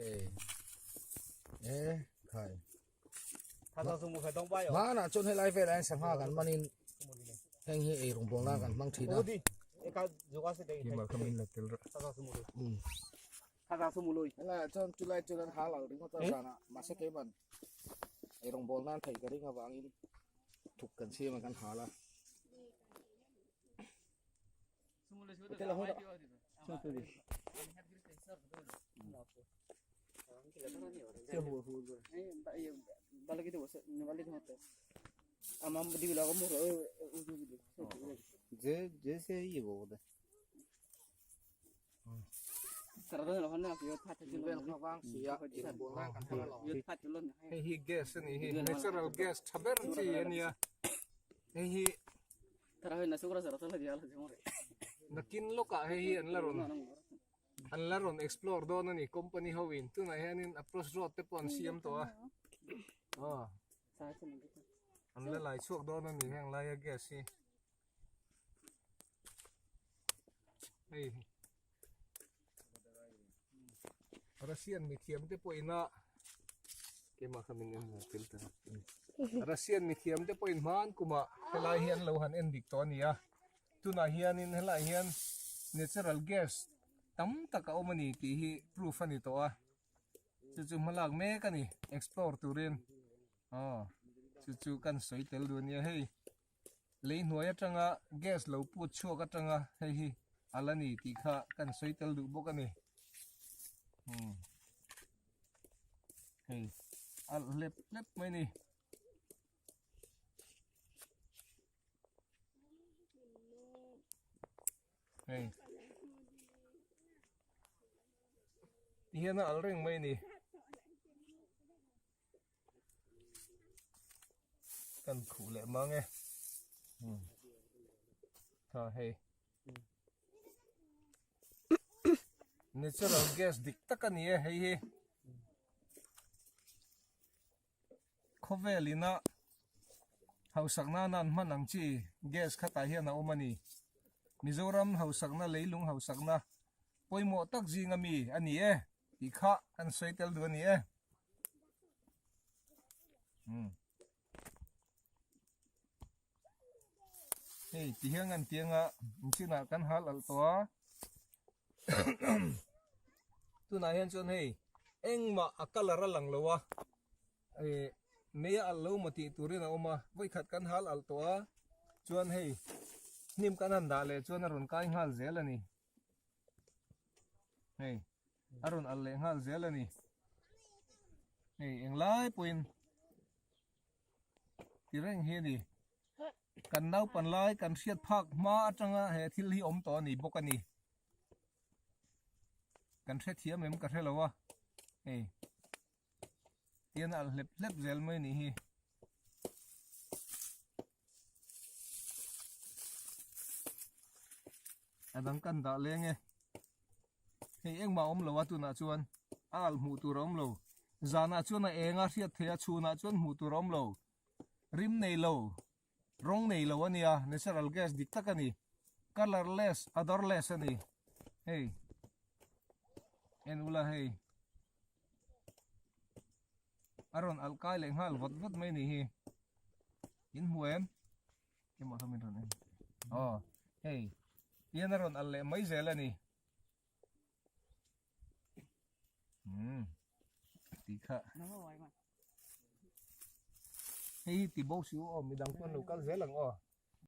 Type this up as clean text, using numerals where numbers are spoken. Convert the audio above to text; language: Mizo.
E khai hmanah chuan helai velah hian sangha kan manin heng hi ei rawng bawlna kan hmang thin a. Helaiah chuan chulai chuan an hal al ringawt a zanah mahse keiman ei rawng bawl nan thei ka ring avangin thuk kan siam a kan hal a. Hei hi gas a nih hi natural gas tha ber chi a nia hei hi nakin lawkah hei hi an la rawn an la rawn explore dawn a ni company ho in tunah hianin approach road te pawh an siam tawh a aw an la lai chhuak dawn a ni heng laia gas hi. Hei Russian mithiam te pawhin a keimah kha min en tel ta Russian mithiam te pawhin hman kumah helai hi an lo han en dik tawh a ni a tunah hianin helai hian natural gas tam tak a awm a ni tih hi proof a ni tawh a chu chu hmalak mek a ni explore turin aw chu chu kan sawi tel duh a nia hei. Lei hnuai atanga gas lo put chhuak atanga hei hi a la ni tih kha kan sawi tel duh bawk a ni. Hmm. Hei alh hlep hlep mai ni. Hei. Ti hian a alh reng mai ni. Kan khuh leh mang e tha hei natural gas dik tak a ni e hei hi khawvel ina hausak nana an hman ang chi gas khatah hian a awm a ni Mizoram hausakna leilung hausakna pawimawh tak zinga mi a ni e tih kha kan sawi tel duh a ni e. Hmm. Hei ti hian an tianga chinah kan hal al tawh a. Tunah hian chuan hei engmah a colour a lang lo a. Eh mei a al lo maw tih turin a awm a. Vawikhat kan hal al tawh a. Chuan hei hnim kan han dah leh chuan a rawn kai nghal zel a ni. Hei a rawn al leh nghal zel a ni hei englai pawhin ti reng hi a ni kan naupan lai kan hriat phak hma atanga he thil hi awm tawh a ni bawk a ni kan hrethiam em ka hre lo a hei tian a al hlep hlep zel mai a nih hi. A dang kan dah leng e hei engmah a awm lo a tunah chuan a alh hmuh tur a awm lo zanah chuan a eng a hriat theih a chhunah chuan hmuh tur a awm lo rim nei lo rawng nei lo a nia natural gas dik tak a ni colourless odorless a ni hei en ula hei a rawn alh kai leh nghal vat vat mai a nih hi in hmu em emaw kha min rawn en aw hei tihian a rawn alh leh mai zel a ni umm tih kha hei hi ti bo si u aw midang pawh an lo kal zel ang aw.